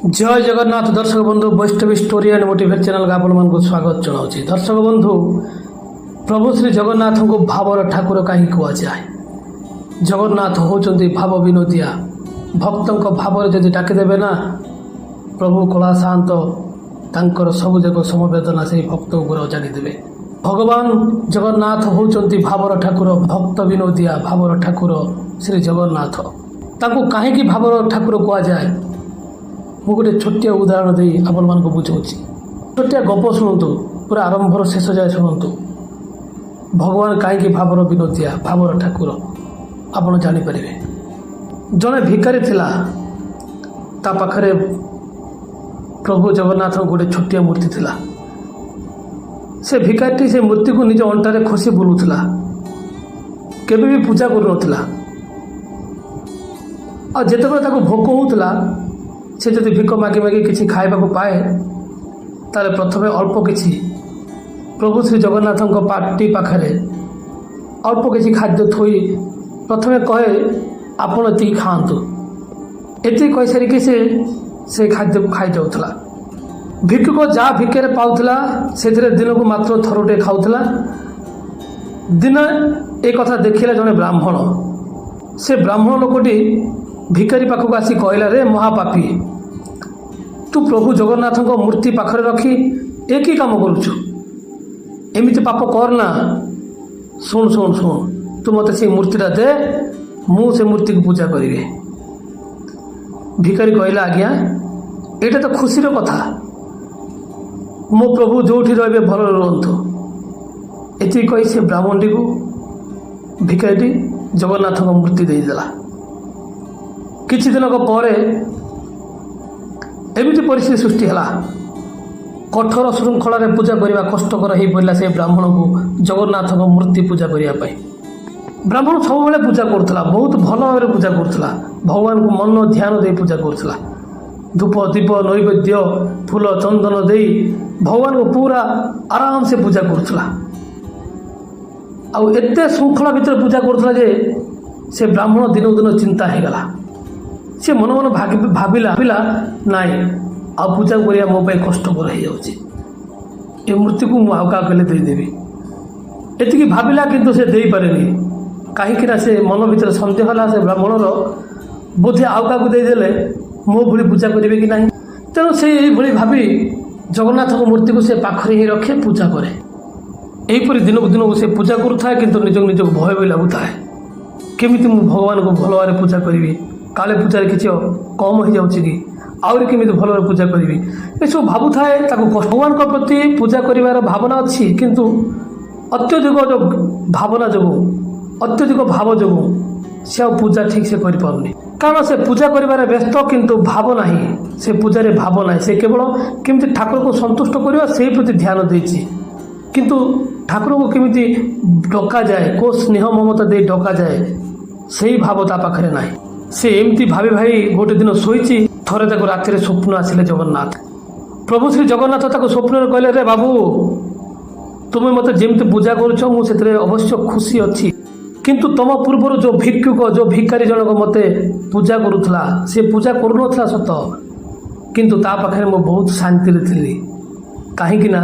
ଜୟ ଜଗନ୍ନାଥ ଦର୍ଶକ ବନ୍ଧୁ, ବୈଷ୍ଣବୀ story and motivate ଚ୍ୟାନେଲକୁ ଆପଣମାନଙ୍କୁ ସ୍ୱାଗତ ଜଣାଉଛି। ଦର୍ଶକ ବନ୍ଧୁ, ପ୍ରଭୁ ଶ୍ରୀ ଜଗନ୍ନାଥଙ୍କୁ ଭାବର ଠାକୁର କାହିଁକି କୁହାଯାଏ? ଜଗନ୍ନାଥ ହେଉଛନ୍ତି ଭାବ ବିନୋଦିଆ। ଭକ୍ତଙ୍କ ଭାବରେ ଯଦି ଡାକିଦେବେ ନା, ପ୍ରଭୁ କଳା ସାଆନ୍ତ ତାଙ୍କର ସବୁଯାକ ସମବେଦନା ସେଇ ଭକ୍ତ ଉପରେ ଅଜାଡ଼ି ଦେବେ। ଭଗବାନ ଜଗନ୍ନାଥ ହେଉଛନ୍ତି ଭାବର ଠାକୁର, ଭକ୍ତ ବିନୋଦିଆ ଭାବର ଠାକୁର ଶ୍ରୀ ଜଗନ୍ନାଥ। ତାଙ୍କୁ କାହିଁକି ଭାବର ଠାକୁର କୁହାଯାଏ, ମୁଁ ଗୋଟେ ଛୋଟିଆ ଉଦାହରଣ ଦେଇ ଆପଣମାନଙ୍କୁ ବୁଝାଉଛି। ଛୋଟିଆ ଗପ ଶୁଣନ୍ତୁ, ପୁରା ଆରମ୍ଭରୁ ଶେଷ ଯାଏ ଶୁଣନ୍ତୁ। ଭଗବାନ କାହିଁକି ଭାବର ବିନୋଦିଆ, ଭାବର ଠାକୁର, ଆପଣ ଜାଣିପାରିବେ। ଜଣେ ଭିକାରୀ ଥିଲା। ତା ପାଖରେ ପ୍ରଭୁ ଜଗନ୍ନାଥଙ୍କ ଗୋଟେ ଛୋଟିଆ ମୂର୍ତ୍ତି ଥିଲା। ସେ ଭିକାରୀଟି ସେ ମୂର୍ତ୍ତିକୁ ନିଜ ଅଣ୍ଟାରେ ଖୋସି ବୁଲୁଥିଲା, କେବେ ବି ପୂଜା କରୁନଥିଲା। ଆଉ ଯେତେବେଳେ ତାକୁ ଭୋକ ହେଉଥିଲା, ସେ ଯଦି ଭିକ ମାଗି ମାଗି କିଛି ଖାଇବାକୁ ପାଏ, ତାହେଲେ ପ୍ରଥମେ ଅଳ୍ପ କିଛି ପ୍ରଭୁ ଶ୍ରୀ ଜଗନ୍ନାଥଙ୍କ ପାଟି ପାଖରେ ଅଳ୍ପ କିଛି ଖାଦ୍ୟ ଥୋଇ ପ୍ରଥମେ କହେ, "ଆପଣ ଏତିକି ଖାଆନ୍ତୁ।" ଏତିକି କହିସାରିକି ସେ ସେ ଖାଦ୍ୟକୁ ଖାଇଯାଉଥିଲା। ଭିକ୍ଷୁକ ଯାହା ଭିକ୍ଷରେ ପାଉଥିଲା, ସେଥିରେ ଦିନକୁ ମାତ୍ର ଥରୁଟେ ଖାଉଥିଲା। ଦିନେ ଏ କଥା ଦେଖିଲା ଜଣେ ବ୍ରାହ୍ମଣ। ସେ ବ୍ରାହ୍ମଣ ଲୋକଟି ଭିକାରୀ ପାଖକୁ ଆସି କହିଲା, "ରେ ମହାପାପୀ, ତୁ ପ୍ରଭୁ ଜଗନ୍ନାଥଙ୍କ ମୂର୍ତ୍ତି ପାଖରେ ରଖି ଏ କି କାମ କରୁଛୁ? ଏମିତି ପାପ କର ନା। ଶୁଣ, ଶୁଣ, ଶୁଣ, ତୁ ମୋତେ ସେଇ ମୂର୍ତ୍ତିଟା ଦେ, ମୁଁ ସେ ମୂର୍ତ୍ତିକୁ ପୂଜା କରିବି।" ଭିକାରୀ କହିଲା, "ଆଜ୍ଞା, ଏଇଟା ତ ଖୁସିର କଥା। ମୋ ପ୍ରଭୁ ଯେଉଁଠି ରହିବେ, ଭଲରେ ରୁହନ୍ତୁ।" ଏତିକି କହି ସେ ବ୍ରାହ୍ମଣଟିକୁ ଭିକାରୀଟି ଜଗନ୍ନାଥଙ୍କ ମୂର୍ତ୍ତି ଦେଇଦେଲା। କିଛି ଦିନକ ପରେ ଏମିତି ପରିସ୍ଥିତି ସୃଷ୍ଟି ହେଲା, କଠୋର ଶୃଙ୍ଖଳାରେ ପୂଜା କରିବା କଷ୍ଟକର ହୋଇପଡ଼ିଲା ସେ ବ୍ରାହ୍ମଣକୁ ଜଗନ୍ନାଥଙ୍କ ମୂର୍ତ୍ତି ପୂଜା କରିବା ପାଇଁ। ବ୍ରାହ୍ମଣ ସବୁବେଳେ ପୂଜା କରୁଥିଲା, ବହୁତ ଭଲ ଭାବରେ ପୂଜା କରୁଥିଲା। ଭଗବାନଙ୍କୁ ମନ ଧ୍ୟାନ ଦେଇ ପୂଜା କରୁଥିଲା। ଧୂପ, ଦୀପ, ନୈବେଦ୍ୟ, ଫୁଲ, ଚନ୍ଦନ ଦେଇ ଭଗବାନଙ୍କୁ ପୁରା ଆରାମସେ ପୂଜା କରୁଥିଲା। ଆଉ ଏତେ ଶୃଙ୍ଖଳା ଭିତରେ ପୂଜା କରୁଥିଲା ଯେ ସେ ବ୍ରାହ୍ମଣ ଦିନକୁ ଦିନ ଚିନ୍ତା ହେଇଗଲା। ସେ ମନ ମନ ଭାବିଲା, ନାଇଁ, ଆଉ ପୂଜା କରିବା ମୋ ପାଇଁ କଷ୍ଟକର ହେଇଯାଉଛି। ଏ ମୂର୍ତ୍ତିକୁ ମୁଁ ଆଉ କାହାକୁ ହେଲେ ଦେଇଦେବି। ଏତିକି ଭାବିଲା, କିନ୍ତୁ ସେ ଦେଇପାରେନି। କାହିଁକି ନା ସେ ମନ ଭିତରେ ସନ୍ଦେହ ହେଲା ସେ ବ୍ରାହ୍ମଣର, ବୋଧେ ଆଉ କାହାକୁ ଦେଇଦେଲେ ମୋ ଭଳି ପୂଜା କରିବେ କି ନାହିଁ। ତେଣୁ ସେ ଏଇଭଳି ଭାବି ଜଗନ୍ନାଥଙ୍କ ମୂର୍ତ୍ତିକୁ ସେ ପାଖରେ ହିଁ ରଖେ, ପୂଜା କରେ। ଏହିପରି ଦିନକୁ ଦିନକୁ ସେ ପୂଜା କରୁଥାଏ, କିନ୍ତୁ ନିଜକୁ ନିଜକୁ ଭୟ ବି ଲାଗୁଥାଏ। କେମିତି ମୁଁ ଭଗବାନଙ୍କୁ ଭଲ ଭାବରେ ପୂଜା କରିବି? କାଳେ ପୂଜାରେ କିଛି କମ୍ ହେଇଯାଉଛି କି? ଆହୁରି କେମିତି ଭଲ ଭାବରେ ପୂଜା କରିବି, ଏସବୁ ଭାବୁଥାଏ। ତାକୁ ଭଗବାନଙ୍କ ପ୍ରତି ପୂଜା କରିବାର ଭାବନା ଅଛି, କିନ୍ତୁ ଅତ୍ୟଧିକ ଯେଉଁ ଭାବନା ଯୋଗୁଁ, ଅତ୍ୟଧିକ ଭାବ ଯୋଗୁଁ ସେ ଆଉ ପୂଜା ଠିକ୍ ସେ କରିପାରୁନି। କାରଣ ସେ ପୂଜା କରିବାରେ ବ୍ୟସ୍ତ, କିନ୍ତୁ ଭାବ ନାହିଁ। ସେ ପୂଜାରେ ଭାବ ନାହିଁ। ସେ କେବଳ କେମିତି ଠାକୁରଙ୍କୁ ସନ୍ତୁଷ୍ଟ କରିବା, ସେଇ ପ୍ରତି ଧ୍ୟାନ ଦେଇଛି। କିନ୍ତୁ ଠାକୁରଙ୍କୁ କେମିତି ଡକାଯାଏ, କେଉଁ ସ୍ନେହ ମମତା ଦେଇ ଡକାଯାଏ, ସେଇ ଭାବ ତା ପାଖରେ ନାହିଁ। ସେ ଏମିତି ଭାବି ଭାଇ ଗୋଟେ ଦିନ ଶୋଇଛି। ଥରେ ତାକୁ ରାତିରେ ସ୍ୱପ୍ନ ଆସିଲେ ଜଗନ୍ନାଥ। ପ୍ରଭୁ ଶ୍ରୀ ଜଗନ୍ନାଥ ତାକୁ ସ୍ୱପ୍ନରେ କହିଲେ, "ରେ ବାବୁ, ତୁମେ ମୋତେ ଯେମିତି ପୂଜା କରୁଛ, ମୁଁ ସେଥିରେ ଅବଶ୍ୟ ଖୁସି ଅଛି। କିନ୍ତୁ ତମ ପୂର୍ବରୁ ଯେଉଁ ଭିକ୍ଷୁକ, ଯେଉଁ ଭିକାରୀ ଜଣକ ମୋତେ ପୂଜା କରୁଥିଲା, ସେ ପୂଜା କରୁନଥିଲା ସତ, କିନ୍ତୁ ତା ପାଖରେ ମୁଁ ବହୁତ ଶାନ୍ତିରେ ଥିଲି। କାହିଁକି ନା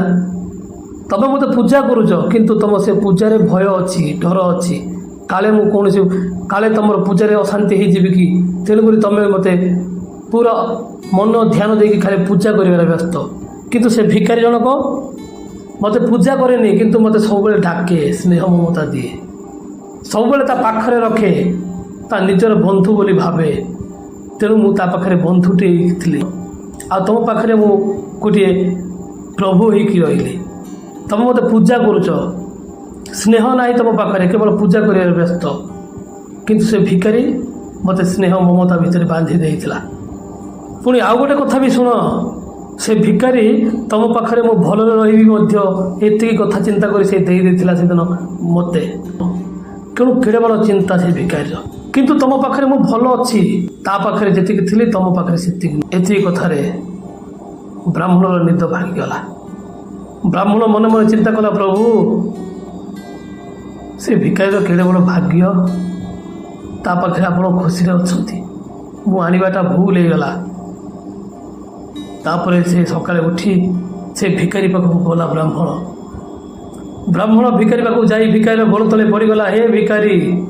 ତମେ ମୋତେ ପୂଜା କରୁଛ, କିନ୍ତୁ ତମ ସେ ପୂଜାରେ ଭୟ ଅଛି, ଡର ଅଛି। କାଳେ ମୁଁ କୌଣସି କାଳେ ତମର ପୂଜାରେ ଅଶାନ୍ତି ହେଇଯିବି କି। ତେଣୁକରି ତମେ ମୋତେ ପୁରା ମନ ଧ୍ୟାନ ଦେଇକି ଖାଲି ପୂଜା କରିବାରେ ବ୍ୟସ୍ତ। କିନ୍ତୁ ସେ ଭିକାରୀ ଜଣକ ମୋତେ ପୂଜା କରେନି, କିନ୍ତୁ ମୋତେ ସବୁବେଳେ ଡାକେ, ସ୍ନେହ ମମତା ଦିଏ, ସବୁବେଳେ ତା ପାଖରେ ରଖେ, ତା ନିଜର ବନ୍ଧୁ ବୋଲି ଭାବେ। ତେଣୁ ମୁଁ ତା ପାଖରେ ବନ୍ଧୁଟି ଥିଲି, ଆଉ ତୁମ ପାଖରେ ମୁଁ ଗୋଟିଏ ପ୍ରଭୁ ହେଇକି ରହିଲି। ତମେ ମୋତେ ପୂଜା କରୁଛ, ସ୍ନେହ ନାହିଁ ତୁମ ପାଖରେ, କେବଳ ପୂଜା କରିବାରେ ବ୍ୟସ୍ତ। କିନ୍ତୁ ସେ ଭିକାରୀ ମୋତେ ସ୍ନେହ ମମତା ଭିତରେ ବାନ୍ଧି ଦେଇଥିଲା। ପୁଣି ଆଉ ଗୋଟେ କଥା ବି ଶୁଣ। ସେ ଭିକାରୀ ତମ ପାଖରେ ମୁଁ ଭଲରେ ରହିବି ମଧ୍ୟ, ଏତିକି କଥା ଚିନ୍ତା କରି ସେ ଦେଇ ଦେଇଥିଲା ସେଦିନ ମୋତେ। ତେଣୁ କେଡ଼େ ବଡ଼ ଚିନ୍ତା ସେ ଭିକାରୀର। କିନ୍ତୁ ତମ ପାଖରେ ମୁଁ ଭଲ ଅଛି। ତା ପାଖରେ ଯେତିକି ଥିଲି, ତମ ପାଖରେ ସେତିକି।" ଏତିକି କଥାରେ ବ୍ରାହ୍ମଣର ନିଦ ଭାଙ୍ଗିଗଲା। ବ୍ରାହ୍ମଣ ମନେ ମନେ ଚିନ୍ତା କଲା, ପ୍ରଭୁ, ସେ ଭିକାରୀର କେଡ଼େ ବଡ଼ ଭାଗ୍ୟ, ତା ପାଖରେ ଆପଣ ଖୁସିରେ ଅଛନ୍ତି। ମୁଁ ଆଣିବାଟା ଭୁଲ ହେଇଗଲା। ତାପରେ ସେ ସକାଳେ ଉଠି ସେ ଭିକାରୀ ପାଖକୁ ଗଲା ବ୍ରାହ୍ମଣ। ବ୍ରାହ୍ମଣ ଭିକାରୀ ପାଖକୁ ଯାଇ ଭିକାରୀର ଗୋଡ଼ ତଳେ ପଡ଼ିଗଲା। "ହେ ଭିକାରୀ,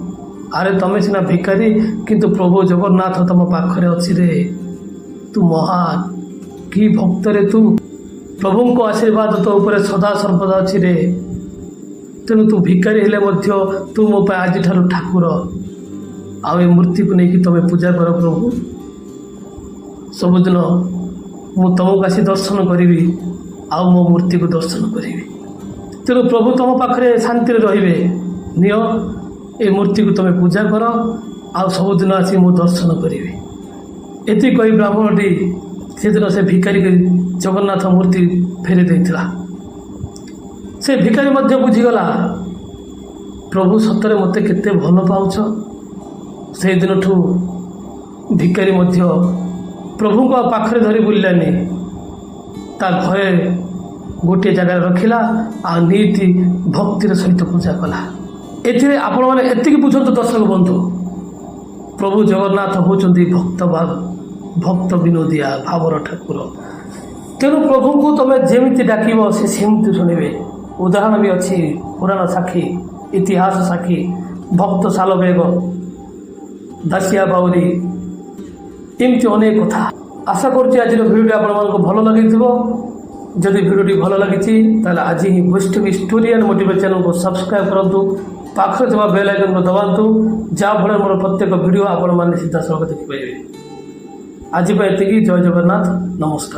ଆରେ ତମେ ସିନା ଭିକାରୀ, କିନ୍ତୁ ପ୍ରଭୁ ଜଗନ୍ନାଥ ତମ ପାଖରେ ଅଛି ରେ। ତୁ ମହାନ, କି ଭକ୍ତରେ ତୁ। ପ୍ରଭୁଙ୍କ ଆଶୀର୍ବାଦ ତୋ ଉପରେ ସଦା ସର୍ବଦା ଅଛି ରେ। ତେଣୁ ତୁ ଭିକାରୀ ହେଲେ ମଧ୍ୟ ତୁ ମୋ ପାଇଁ ଆଜିଠାରୁ ଠାକୁର। ଆଉ ଏ ମୂର୍ତ୍ତିକୁ ନେଇକି ତମେ ପୂଜା କର ପ୍ରଭୁ। ସବୁଦିନ ମୁଁ ତମକୁ ଆସି ଦର୍ଶନ କରିବି ଆଉ ମୋ ମୂର୍ତ୍ତିକୁ ଦର୍ଶନ କରିବି। ତେଣୁ ପ୍ରଭୁ ତମ ପାଖରେ ଶାନ୍ତିରେ ରହିବେ। ନିଅ, ଏ ମୂର୍ତ୍ତିକୁ ତମେ ପୂଜା କର ଆଉ ସବୁଦିନ ଆସି ମୁଁ ଦର୍ଶନ କରିବି।" ଏତିକି କହି ବ୍ରାହ୍ମଣଟି ସେଦିନ ସେ ଭିକାରୀକି ଜଗନ୍ନାଥ ମୂର୍ତ୍ତି ଫେରାଇ ଦେଇଥିଲା। ସେ ଭିକାରୀ ମଧ୍ୟ ବୁଝିଗଲା, ପ୍ରଭୁ ସତରେ ମୋତେ କେତେ ଭଲ ପାଉଛ। ସେଇଦିନଠୁ ଭିକାରୀ ମଧ୍ୟ ପ୍ରଭୁଙ୍କ ପାଖରେ ଧରି ବୁଲିଲାନି। ତା ଘରେ ଗୋଟିଏ ଜାଗାରେ ରଖିଲା ଆଉ ନିତି ଭକ୍ତିର ସହିତ ପୂଜା କଲା। ଏଥିରେ ଆପଣମାନେ ଏତିକି ବୁଝନ୍ତୁ ଦର୍ଶକ ବନ୍ଧୁ, ପ୍ରଭୁ ଜଗନ୍ନାଥ ହେଉଛନ୍ତି ଭକ୍ତ ଭକ୍ତ ବିନୋଦିଆ ଭାବର ଠାକୁର। ତେଣୁ ପ୍ରଭୁଙ୍କୁ ତମେ ଯେମିତି ଡାକିବ, ସେ ସେମିତି ଶୁଣିବେ। ଉଦାହରଣ ବି ଅଛି, ପୁରାଣ ସାକ୍ଷୀ, ଇତିହାସ ସାକ୍ଷୀ, ଭକ୍ତ ସାଲବେଗ, ଦାସିଆ ବାଉରୀ, ଏମିତି ଅନେକ କଥା। ଆଶା କରୁଛି ଆଜିର ଭିଡ଼ିଓଟି ଆପଣମାନଙ୍କୁ ଭଲ ଲାଗିଥିବ। ଯଦି ଭିଡ଼ିଓଟି ଭଲ ଲାଗିଛି, ତାହେଲେ ଆଜି ହିଁ ବୈଷ୍ଣବୀ ଷ୍ଟୋରି ଆଣ୍ଡ ମୋଟିଭେଟ୍ ଚ୍ୟାନେଲକୁ ସବସ୍କ୍ରାଇବ୍ କରନ୍ତୁ, ପାଖରେ ଥିବା ବେଲ୍ ଆଇକନ୍କୁ ଦବାନ୍ତୁ, ଯାହାଫଳରେ ମୋର ପ୍ରତ୍ୟେକ ଭିଡ଼ିଓ ଆପଣମାନେ ସିଧାସଳଖ ଦେଖିପାରିବେ। ଆଜି ପାଇଁ ଏତିକି। ଜୟ ଜଗନ୍ନାଥ, ନମସ୍କାର।